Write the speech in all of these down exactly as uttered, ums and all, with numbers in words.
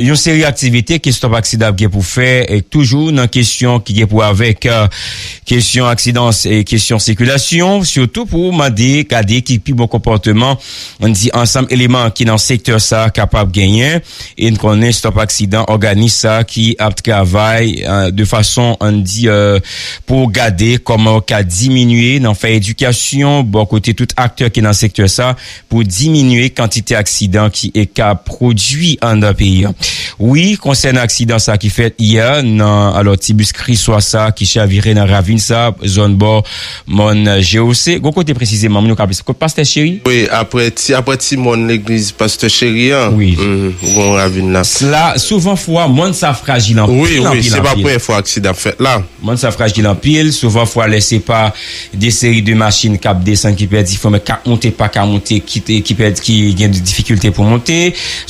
yon seri aktivite ke Stop Aksidan ap gen pou fè, e toujou nan kesyon ki gen pou avèk, e, kesyon aksidan e kesyon sikilasyon, sitou pou mande gade ki pi bon konpòteman, ann di ansanm eleman ki nan sektè sa a kapab genyen. E n konnen Stop Aksidan, òganis sa a ki ap travay, e, de fason, ann di, e, pou gade kòman yo ka diminye nan fè edikasyon bò kote tout aktè ki nan sektè sa a pou diminye kantite aksidan ki e ka pwodui anndan peyi a. Wi, konsènan aksidan sa ki fèt yè nan, alò, ti bis Kriswa sa ki chavire nan ravin sa, zòn bò Mòn G O C. Gon kote presizeman, moun yo ka plis. Kot Pastè Cheri? Wi, apre ti, apre ti mòn legliz Pastè Cheri an. Wi. Mhm, gon ravin la. La, souvan fwa, mòn sa frajil anpil, wi, wi, anpil, se pa anpil. Premye fwa aksidan fèt la. Mòn sa frajil anpil, souvan fwa lè se pa de seri de machin k ap desann ki pèdi fon, men k ap monte pa ka monte, ki te, ki pèdi, ki gen difikilte pou monte,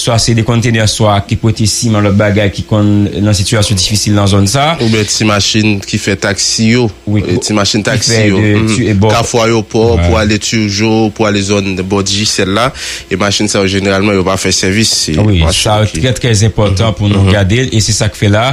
swa se de konntenè, swa ki pote siman, lòt bagay ki konn nan sitiyasyon difisil nan zòn sa. Oubyen ti machin ki fè taksi yo. Wi, e, ti machin ki taksi fè yo. De, mhm, ti, e, bò. Kafou Ayopò, pou ale Tijo, pou ale zòn bò Dijisèl la. E machin sa yo, jeneralman, yo pa fè sèvis. Se, wi, machin sa ki trè, trè enpòtan pou nou gade l, e se sa k fè la.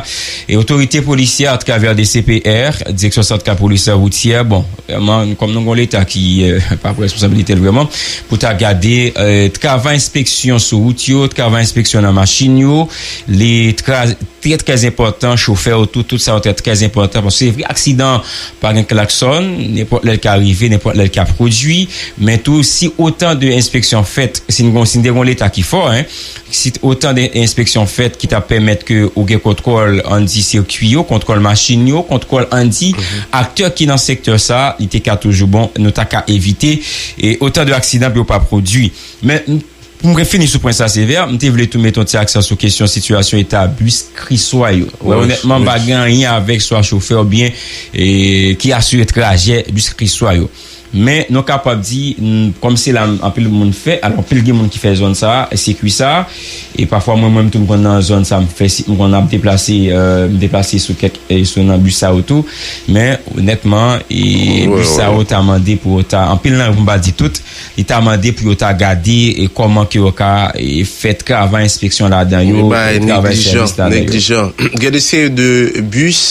E otorite polisyè atravè D C P R, Direksyon Santrè Polis Woutyè, bon, vrèman, kòm nou gon Leta ki, e, pa pran responsabilite l vrèman, pou ta gade, e, travay enspeksyon sou wout yo, travay enspeksyon nan machin yo, li tra-, trè, trè enpòtan, chofè yo tou, tout sa yo trè, trè enpòtan, paske se vre, aksidan pa gen klaksòn, nenpòt lè l ka rive, nenpòt lè l ka pwodui, men tou, si otan de enspeksyon fèt, si n gon, si n te gon Leta ki fò, en, si otan de enspeksyon fèt ki ta pèmèt ke ou gen kontwòl, ann di, sikwi yo, kontwòl machin yo, kontwòl, ann di, aktè ki nan sektè sa, li te ka toujou bon, nou ta ka evite, e otan de aksidan pou yo pa pwodui. Men, pou m fini sou pwen sa, Sevè, m te vle tou mete yon ti aksan sou kesyon sitiyasyon eta bis Kriswa yo. Wi, onètman, m pa gen anyen avèk swa chofè oubyen, e, ki asire trajè bis Kriswa yo. Men nou kapab di, n-, kòm se la m-, anpil moun fè, alò anpil gen moun ki fè zòn sa a, sikwi sa a, e pafwa mwen menm tou m konn nan zòn sa a, m fè si-, m konn ap deplase, e, m deplase sou kèk, e, sou nan bis sa yo tou, men onètman, e, bis sa yo ta mande pou yo ta, anpil nan yo, pou m pa di tout, li ta mande pou yo ta gade, e, kòman ke yo ka, e, fè travay enspeksyon ladan yo, wi, bay travay neglijan, sèvis ladan yo. Neglijan. Gen de seri de bis,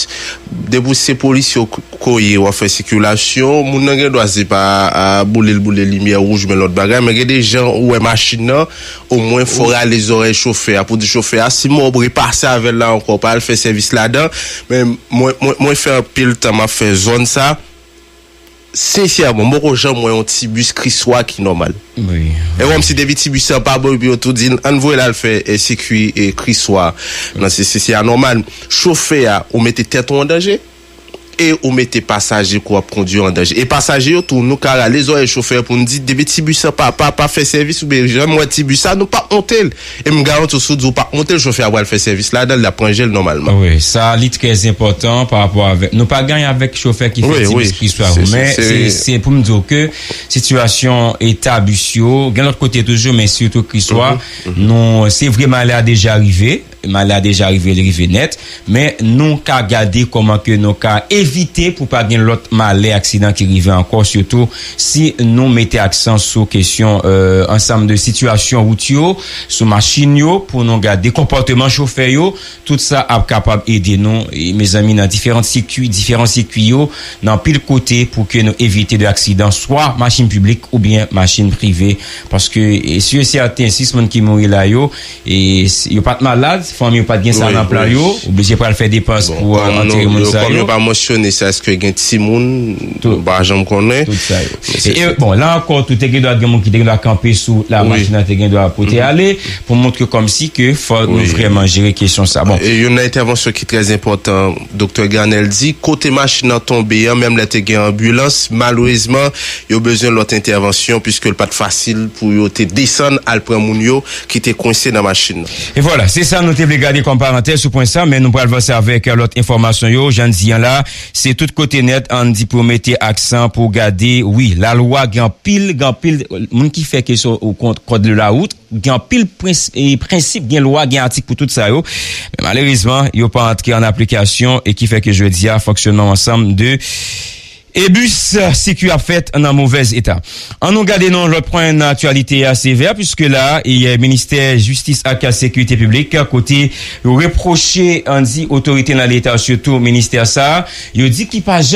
depi se polis yo k-, koye, w ap fè sikilasyon, moun nan gen dwa se pa, a, boule l, boule limyè wouj, men lòt bagay, men gen de jan ou wè machin nan, omwen fò w rale zòrèy chofè a, pou di chofè a, si mwen repase avè l la ankò, pa al fè sèvis ladan, men mwen, mwen, mwen fè anpil tan m ap fè zòn sa, sensyèman, m poko janm wè yon ti bis Kriswa ki nòmal. Wi. E kòmsi depi ti bis lan pa bon, epi yo tou di, ann voye l al fè, e, sikwi, e, Kriswa. Non, se, se, se anòmal. Chofè a, ou mete tèt ou an danje, e ou mete pasaje ke w ap kondui an danje. E pasaje yo tou, nou ka rale zòrèy chofè pou n di, depi ti bis lan pa, pa, pa fè sèvis, oubyen janm wè ti bis sa, nou p ap monte l. E m garanti w, si w di w p ap monte l, chofè a pral fè sèvis ladan l, l ap pran je l nòmalman. Wi, sa li trè enpòtan pa rapò avèk, nou pa gen anyen avèk chofè ki fè ti bis Kriswa yo. Men se, se pou m di w ke sitiyasyon eta bis yo, gen lòt kote toujou, men sitou Kriswa, nou, se vre malè a deja rive, malè a deja rive, li rive nèt, men nou ka gade kòman ke nou ka evite pou pa gen lòt malè, aksidan ki rive ankò, sitou si nou mete aksan sou kesyon, e, ansanm de sitiyasyon wout yo, sou machin yo, pou nou gade konpòteman chofè yo, tout sa ap kapab ede nou, e, mezanmi, nan diferan sikwi, diferan sikwi yo, nan anpil kote pou ke nou evite de aksidan, swa machin piblik oubyen machin prive. Paske, e, si yo sèten, sis moun ki mouri la yo, e, si yo pa t malad, fanmi yo pa t gen sa nan plan yo, oblije pral fè depans pou, e, antere moun sa yo. Kòm yo pa mansyone sa, èske gen timoun, nou pa janm konnen. Tout sa yo. E, e, bon, la ankò, tou te gen dwa gen moun ki te gen dwa kanpe sou la machin nan te gen dwa pote ale, pou montre kòmsi ke fò nou vrèman jere kesyon sa. Bon. E youn nan entèvansyon ki trè enpòtan, Doktè Granel di, kote machin nan tonbe an, menm lè te gen anbilans, malerezman, yo bezwen lòt entèvansyon, piske l pa t fasil pou yo te desann al pran moun yo ki te kwense nan machin nan. E vwala, se sa nou te vle gade kòm parantèz sou pwen sa, men nou pral vanse avèk lòt enfòmasyon yo. Jan n di an la, se tout kote nèt, ann di pou mete aksan pou gade, wi, lalwa gen anpil, gen anpil moun ki fè kesyon ou kont kòd de la wout, gen anpil prens-, e, prensip, gen lwa, gen atik pou tout sa yo. Men malerezman, yo pa antre an aplikasyon e ki fè ke jodi a, fonksyonman ansanm de E bis, siki ap fèt nan movèz eta. Ann nou gade nan lòt pwen nan aktyalite a, sevè, piske la, e, ministè jistis ak sekirite piblik, kote yo repwoche, ann di, otorite nan leta, sitou ministè sa, yo di ki pa janm